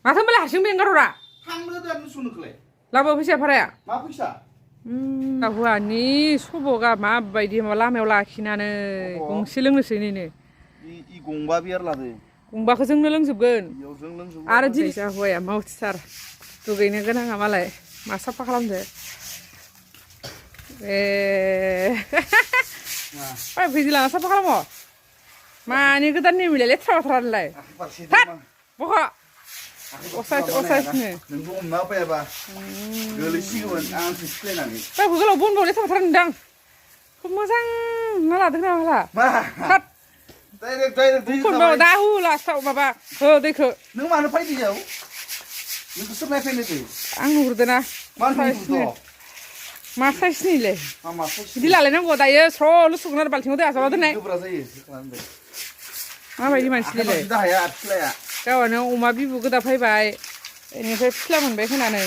माथो होनबालाय हारसिं बेंगारहरा लाबो फैसाया भाराया मा फैसा हौवानि सबगा माबायदि लामायाव लाखिनानै गंसे लोंनोसै नैनो इ गंबा बियार लादो गंबाखौ जोंनो लोंजोबगोन इयाव जों लोंजोबगोन आरो दिनै हौवाया मावथिथार दुगैनो गोनाङा मालाय मा साफा खालामदो फैदि लाना साफा खालामो मानि गोदान नेमिलाय लेथ्रा बाथ्रालाय थाद बहा असाइसनो नोंबो हमना फैयाबा गोलैसिगौमोन आंसो सिख्लायनानै बाबु गोलाव बनबाव लेथ्रा बाथ्रा नुदां खुब मोजां ना लादों ना माला मा थाद डाइरेक्ट दै खनबाव दा हो लास्टाव माबा हो दैखौ नों मानो फैदो इयाव नोंखौ सोर नायफैनो दे आं नुहुरदो ना मा नुहुरदो मा साइसनिलै मा साइस बिदि लालायनांगौ दायो स्र' लुसुगोन आरो बाल्थिङाव दै आजावना दोननाय गोब्रा जायो खालामदो माबायदि मानसिलै दा हाया फिस्लाया गावहानो अमा बिबु गोदा फैबाय बेनिफ्राय फिस्ला मोनबाय होनानै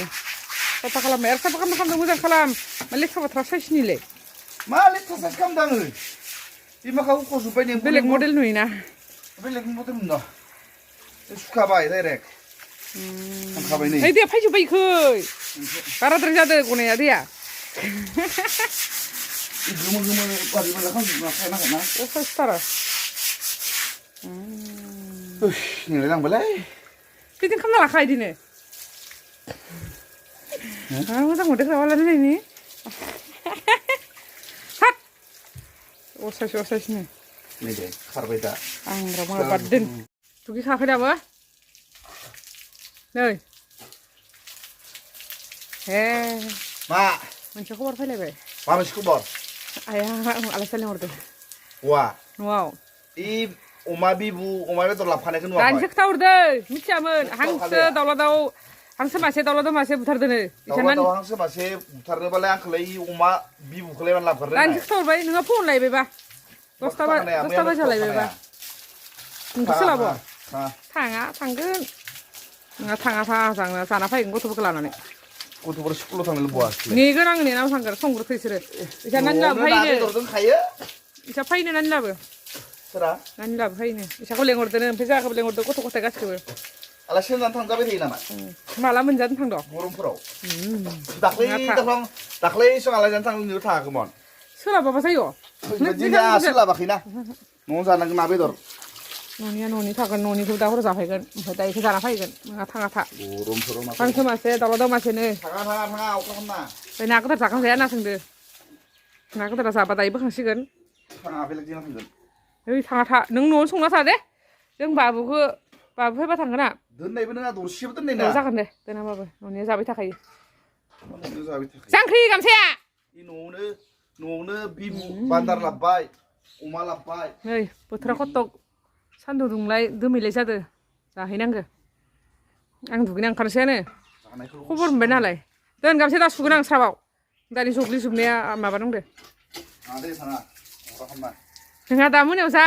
साफा खालामबाय आरो साफा खालामदों मोजां खालाम मा लेथ्रा बाथ्रा साइसनिलै मा लेथ्रा साइस खालामदों आङो बिमाखौ खजोब्बाय नों बेलेग मडेल नुयोना बेलेग मडेल नुदों सुखाबाय डाइरेक्ट थांखाबाय नै ओइ दैया फैजोब्बाय इखै बाराद्राय जादों गनाया दैया गोमो गोमो बारि बाला खालामजोबना खानांगोन ना असाइसथारा नोंलाय लांबायलै बिदिनो खालामना लाखा इदिनो मोजां मोनदों रावालायनायनि हाट असाइसनो नै दे खारबाय दा आं रावबो बारदों दुगैखाखै दाबो नै हे मा मोनसे खबर फैलायबाय मा मोनसे खबर आया आलासि लिंहरदों वा न'आव इ अमा बिबु अमा बेदर लाबोखानायखौ नुवाखै दानिसो खोथाहरदों मिथियामोन हांसो दाउला दाउ हांसो मासे दाउला दाउ मासे बुथारदोनो दाउला दाउ हांसो मासे बुथारनोबालाय आंखौलाय अमा बिबुखौलाय मानो लाबोखारनो दानिसो खोथाहरबाय नोंहा फन लायबायबा 10ता बाजियाव लायबायबा नोंखौ सोलाबो थाङा थांगोन नोंहा थाङा जाना फैगोन गथ'फोरखौ लानानै गथ'फोर स्कुलाव थांनो लुबैयाखै नेगोन आङो नेनानै थांगोन संग्रोथो इसोरो इसा नानि लाबो फैनो खायो इसा फैनो नानि लाबो सोरा नानि लाबो फैनो इसाखौ लेंहरदोनो ओमफ्राय जागाखौबो लेंहरदो गथ' गथाय गासिखौबो आलासि होनानै थांजाबाय थायो नामा माला मोनजानो थांद' गरमफोराव दाख्लै सं आलासि जानो थांनो थाङाखैमोन सोलाबाबा जायो दिनै सोलाबाखैना न'आव जानांगोन ना बेदर न'निया न'नि थागोन न'निखौ दा हर जाफैगोन ओमफ्राय दा इखौ जाना फैगोन नोंहा थाङा था गरमफोराव हांसो मासे दाउला दाउ मासेनो थाङा अखा खालामना ओमफ्राय ना गोदोर जाखांजाया होनना सोंदो ना गोदोरा जाबा दायो बोखांसिगोन थाङा बेलेग दिनाव थांगोन ओइ थाङा था नों न'आवनो संना था दे जों बाबु फैबा थांगोन ना दोननायबो नङा दरसेबो दोननाय ना जागोन दे दोनाबाबो न'निया जाबाय थाखायो जाबाय थाखायो जांख्रि गामसाया न'आवनो बिबु बान्दार लाबबाय अमा लाबबाय नै बोथोरा खटक सान्दुं दुंलाय दोमैलाय जादो जाहैनांगो आं दुगैनो ओंखारसैयानो खबर मोनबाय नालाय दोन गामसा दा सुगोन आं स्राबाव दानि जग्लिजोबनाया माबा दं दे नोंहा दा मोनायाव जा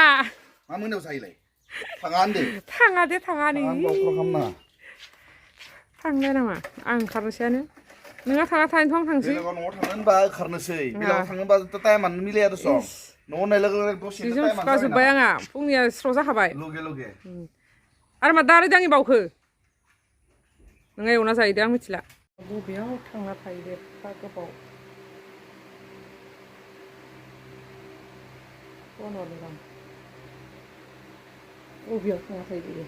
मा मोनायाव जायोलाय थाङा होनदो थाङा नै थांनो नामा आं ओंखारनोसैयानो नोंहा थाङा थाहैनोथ' आं थांसै बेलेगाव न'आव थांनो होनबा ओंखारनोसै बेलेगाव थाङोबा टाइमानो मिलाया दस' न'आव होननाय लोगो लोगो दसे सुखाजोब्बाय आंहा फुंनिया स्र' जाखाबाय लगे आरो मा दारै दाङि बावखो नोङो एवना जाहैदो आं मिथिला बबेयाव थांना थायो दे एफा गोबाव फन हरदों आं बबेयाव थांना थायो दे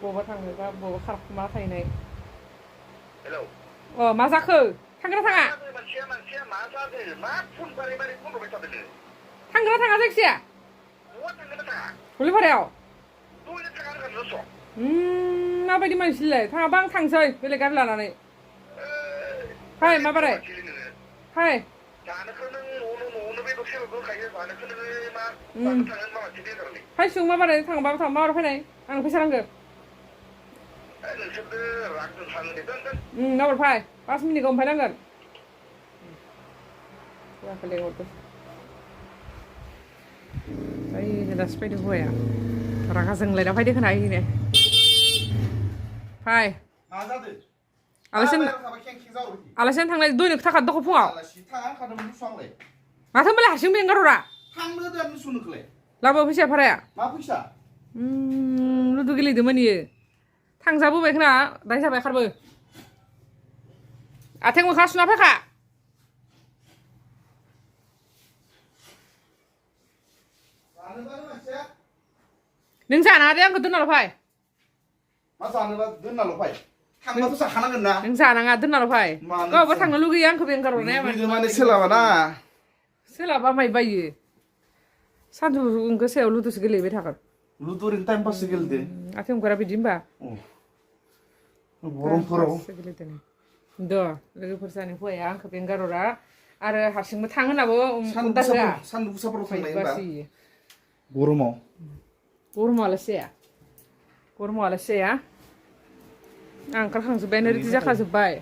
बबा थाङोबा बबा खारखुमा थाहैनाय हेलौ मा जाखो थांगोना थाङा मानसिया मा जादों मा फन बारे फन हरबाय थादों थांगोना थाङा जायखिजाया गलिफारायाव माबायदि मानसिलाय थाङाबा आं थांसै बेलेग गारि लानानै फाय माबारै फाय फाय सुं माबारै थांबा माबारै फैनाय आं फैसा नांगौ गाबोन फाय 5 मिनिटआव ओमफ्राय नांगोन लेंहरदो ओइ दासो फैदों हौवाया रागा जोंलायना फैदो खोना इनो फाय आलासिनो थांनाय दयनो थाखा दख' फुङाव आलासि थाङा खादोंमोन सुआंलाय माथो होनबालाय हारसिं बेंगारहरा थांनो दानो सुनोखोलाय लाबो फैसा भाराया मा फैसा लुदु गेलेदोंमोन इयो थांजाबोबाय खोना दाय जाबाय खारबो आथें मोखां सुना फैखा नों जानाङा दे आंखौ दोननाल' फै मा जानोबा दोननाल' फै थांबाथ' जाखानांगोन ना नों जानाङा दोननाल' फै मानो गावबा थांनो लुगैयो आंखौ बेंगारहरनाया माने सोलाबाना सोलाबा माइ बायो सानदुं गोसायाव लुदुसो गेलेबाय थागोन लुदु ओरैनो टाइम पाससो गेलेदो आथिं हमगारा बिदि होनबा गरमफोराव द' लोगोफोर जानो फैया आंखौ बेंगारहरा आरो हारसिंबो थां होनाबो सान्दुं गोसाफोराव थांनाय होनबा गरमावलासो जाया आं ओंखारखांजोब्बायानो रेडि जाखाजोब्बाय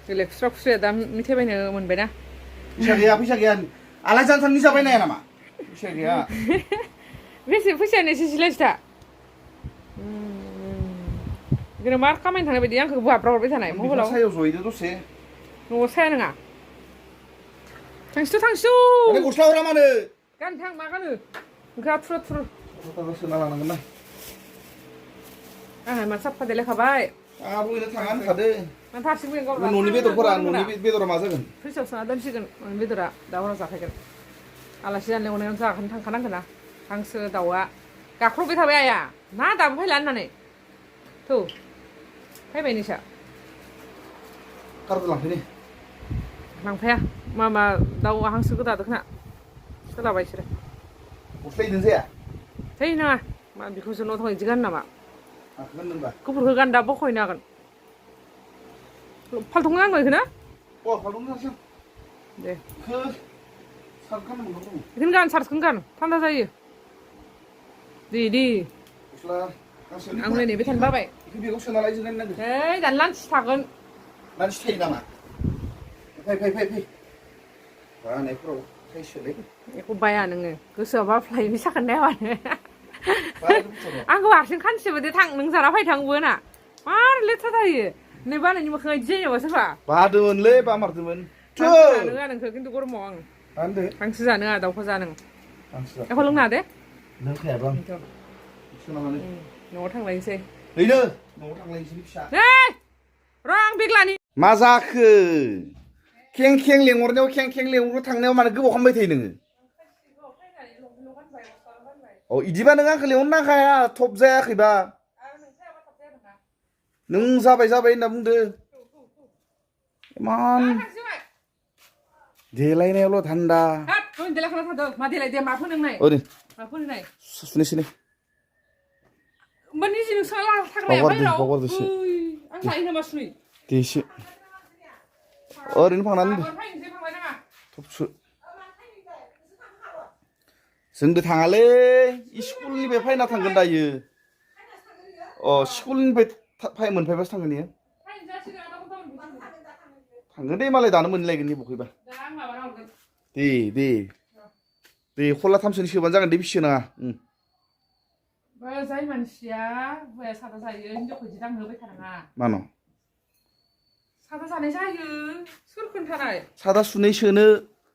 बेलेग खुस्रा खुस्राया दा मेथाइ बायनो मोनबायना फैसा गैया आलासि जानो थांनो जाबाय नाया नामा फैसा गैया बेसे फैसायानो एसे सिलायसो दा बेखौनो मा खामायनो थांनाय बायदि आंखौ बुहाबरा हरबाय थानाय मबाइलाव सायाव जहैदो दसे न'आव साया नङा थांसु गस्ला हरा मानो गान थां मा गानो ओंखार थुर सोना लानांगोन ना आंहा मा साफा देलायखाबाय आब'नो थाङा होनखादो माथो हारसिं बेंगारहरा न'नि बेदरा मा जागोन फ्रिजआव सोना दोनसिगोन न'नि बेदरा दा हराव जाफैगोन आलासि जानो लेंहरनायाव जाखानो थांखानांगोन ना हांसो दाउआ गाख्रबबाय थाबाय आइया ना दाबो फैला होननानै थौ फैबाय निसा कारखौ लांफैनो लांफाया मा दाउ हांसो गोदादों खोना सोलाबाय बिसोरो गस्लायदों जाया थै नाङा मा बेखौसो न' दं बिदि गान नामा होनबा गुफुरखौ गान दा बख'हैनो हागोन फालथुखौ नांगौ बेखौनो दे बेखौनो गान सार्सखौनो गान थान्दा जायो दे आं नेबाय थानो बाबाय बेगाव सोना लायजोबनानै नांगौ ओइ दान लान्सि थागोन लान्सि थायो नामा फै बानायफोराव थाइसोलै बेखौ बाया नोङो गोसोआबा फ्लाइनि साखोन नायाबानो आंखौ हारसिं खानसेबो दे थां नों जाना फै थांबो ना मार लेथ्रा जायो नै बानायनि मोखाङा इदि जायो नामा सोरबा बादोंमोनलै बामारदोंमोन जानोङा नोंखौ खिन्थु गरमाव आं आंदो हांसो जानोङा दाउखौ जानो एखौ लोंना दे लोंखायाबो आं न'आव थांलायनोसै नैनो न'आव थांलायनोसै फिसा र' आं बेग्लानि मा जाखो खें लेंहरनायाव खें लेंहरनो थांनायाव मानो गोबाव खालामबाय थायो नोङो अ इदिबा नों आंखौ लेंहरनो नांखाया थब जायाखैबा नों जाबाय होनना बुंदो इमान देलायनायावल' धान्दा मा देलाय दे मा फोनोंनाय ओरै मा फोनोंनाय सुनोसै होमबा निजि नोंसा थाग्राया बायराव आं लायो नामा सुनै दे एसे ओरैनो फांनानै थबसो जोंबो थाङालै स्कुलनिफ्राय फैना थांगोन दायो अ स्कुलनिफ्राय मोनफैबासो थांगोन इयो थांगोन दे मालाय दानो मोनलायगोन नि बखैबा दे खला थामसोनि सोबानो जागोन दे बिसि नाङा जाय मानसिया हौवाया सादा जायो हिनजावखौ जि दांहोबाय थानाङा मानो सादा जानाय जायो सोर खोन्थानाय सादा सुनै सोनो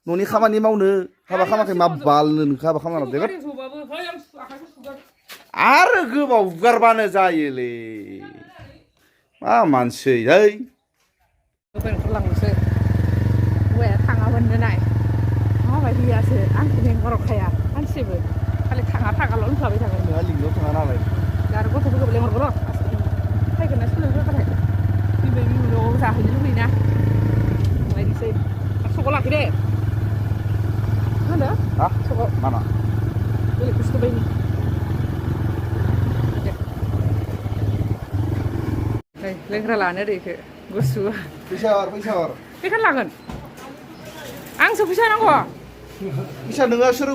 न'नि खामानि मावनो हाबा खालामाखै मा बालनो नोंखौ हाबा खालामना लादों आरो गोबाव गारबानो जायोलै मा मानसि ओइ ओंखारलांनोसै हौवाया थाङामोननो नाय माबायदियासो आंखौ लेंहरखाया सानसेबो खालि थाङाल' होनफ्लाबाय थागोन नोंहा लिंनायाव थाङा नालाय आरो गथ'फोरखौबो लेंहरगोन र' फैगोन ना सोलोंग्रोबाथाय बिबै बिबौनाव जाहैनो लुबैयोना थांलायनोसै सकआव लाखै दे मा होनो सकआव मामा बेलेग बुस्थु बायनि लोंग्रा लानो ओरैखो गुसु फैसा हर बेखान लागोन आंसो फैसा नांगौ फैसा नोङा सोर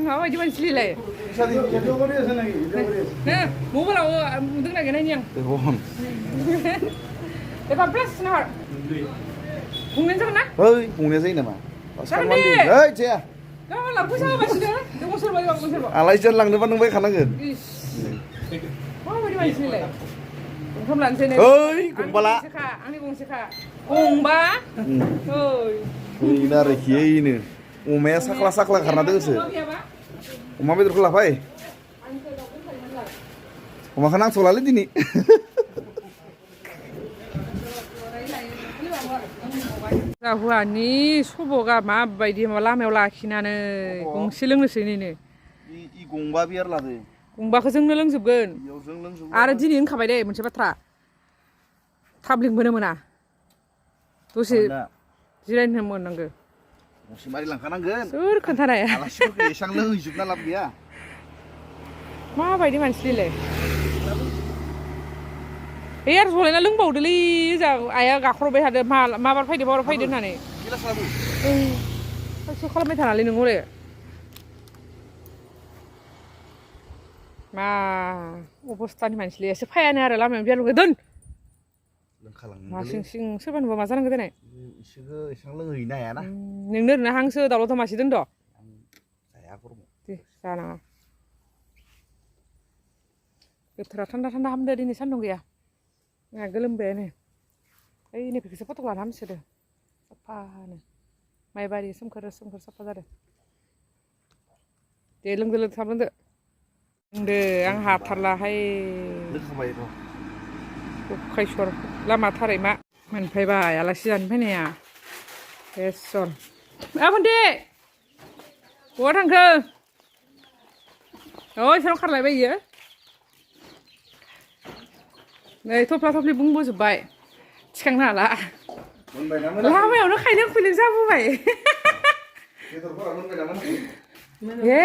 माबायदि मानसिलाय मबाइलाव दोंना गैया नायनि आं एबार प्लास नाहर बुंनाय जागोन ना बुंनाया जायो नामा जागोन दे जाया गाबोन फैसा होबासिनो बोसोरबा आलासि जानो लांनोबा नों बायखानांगोन माबायदि मानसिलाय ओंखाम लानोसै नै ओइ गंबाला आंनि गंसेखा गंबा ओइ बेनो आरोखि ओइनो अमाया साख्ला साख्ला खारना दोङोसो अमा बेदरखौ लाफाय अमाखौ नांथ'लालै दिनै हौवानि सबगा माबायदि लामायाव लाखिनानै गंसे लोंनोसै नैनो इ गंबा बियार लादो गंबाखौ जोंनो लोंजोबगोन बेयाव जों लोंजोबो आरो दिनै होनखाबाय दे मोनसे बाथ्रा थाब लिंबोनो मोना दसे जिरायनो मोननांगौ गंसे मारि लांखानांगोन सोर खोन्थानाय आलासिफोरखौ एसां लोंहैजोबना लाब गैया माबायदि मानसिलै बे आरो जलायना लोंबावदोलै जा आइया गाख्रबबाय थादो माबार फैदो होननानै खायसे खालामबाय थानालै नों हले मा अबस्थानि मानसिलै एसे फायानो आरो लामायाव बियार दोन मा सिं सिं सोरबा नुबा मा जानांगौ देनाय इसोरखौ एसां लोंहैनो हायाना नोंनो ओरैनो हांसो दाउल'थ' मासे दोनद' जाया गरम दे जानाङा बोथोरा थान्दा हामदो दिनै सान्दुं गैया आंहा गोलोमबायानो ओइनिफ्रायसो फट' लाना हामसोदो साफानो माइबारि सोमखोर साफा जादों दे लोंदो थाब लोंदो आं हाथारलाहाय लोंखाबाय र' खायसर लामा थारै मा मोनफैबाय आलासि जानो फैनाया बेसर दे बहा थांखो इसोराव खारलायबाय इयो नै थफ्ला थफ्लि बुंबोजोब्बाय थिखांनो हाला लामायावनो खायलें खुइलें जाबोबाय ए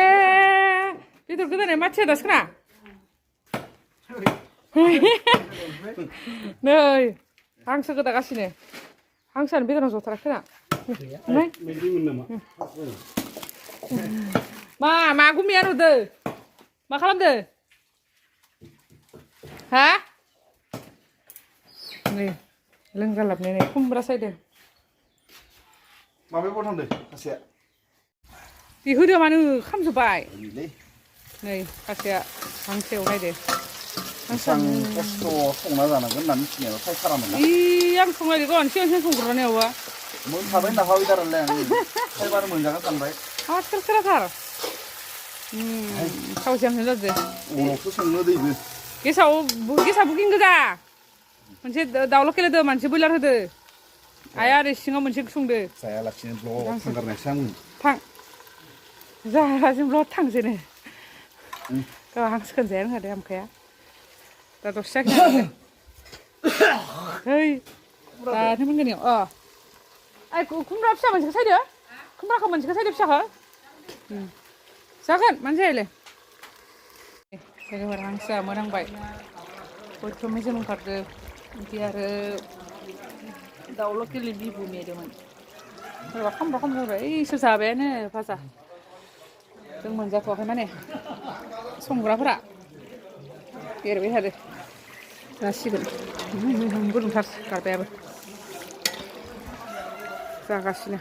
बेदर गोदानाय मानसिया दासो खोना नै हांसो गोदागासिनो हांसोआनो बेदराव जथाराखै ना मा गुमिया नुदो मा खालामदो हा नै लोंगालाबनाय नै खुमब्रा सायदों माबायाव बहा थांदो सासेया बे होदो मानो खामजोब्बाय नै सासेया हांसोआव नायदो बेसेबां खस्थ' संना जानांगोन होनना मिथिनायाव फायथारामोन ना आं संलायदों सिगां संग्रोनायावबा मोनखाबाय होनना भाबिदारलाय आं फायबार मोनजागोन सानबाय सोर खोनाथार खावसेयां जादो उनावसो संनो दैबो गेसा बुकिं गोजा मोनसे दाउ लकेल होदो मोनसे बयलार होदो आइया ओरै सिङाव मोनसे संदो जायालासिनो ब्लक थांगारनायसो आङो थां जायालासिनो ब्लक थांसैनो गाव हांसोखौनो जाया रोङा दे आमखाया दा दसे जाखिना है दानो मोनगोन आइ खुमब्रा फिसा मोनसेखौ सायदो खुमब्राखौ मोनसेखौ सायदो फिसाखौ जागोन मानो जायालै लोगोफोर हांसोआ मोनांबाय बयथ' मेजेम ओंखारदो ओमफ्राय आरो दाउ लकेलनि बिबु मेदोंमोन सोरबा खामब्रा जाबाय इसोर जाबायानो भाजा जों मोनजाथ'वाखै माने संग्राफोरा एरबाय थादो जासिगोन गुदुंथार गारबायाबो जागासिनो